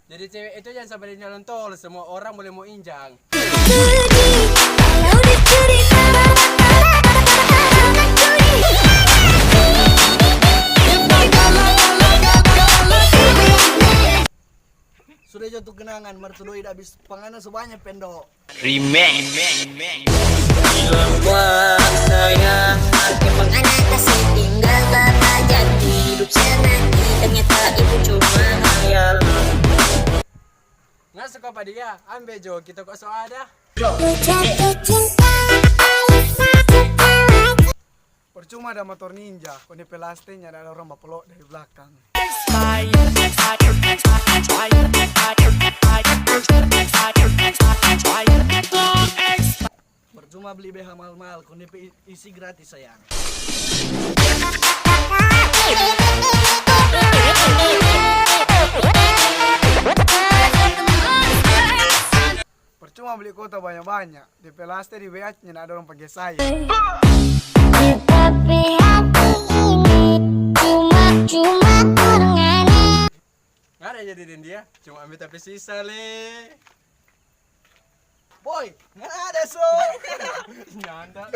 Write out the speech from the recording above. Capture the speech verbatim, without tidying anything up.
Jadi cewek itu jangan sampai di jalan tol, semua orang boleh mau injang. Sudah jo tu kenangan, mar tu doi da abis pangana so banya pendo. Remix. Bilang wah sayang, pangana kasih tinggal bahagia, hidup senang, ternyata itu cuma hayalan. Nggak suka pa dia, ambe jo, kita kok so ada. Percuma ada motor ninja, kong depe laste nyanda ada orang bapelok dari belakang. Percuma beli B H mahal-mahal, kong depe i-, isi gratis, sayang. Percuma beli kuota banya-banya, depe laste di W A nyanda ada orang pangge saya. Di tapi hati ini cuma, cuma pengana. Nggak ada jadi deng dia, cuma ambil tapi sisa le. Boy, nggak ada so. Nyanda.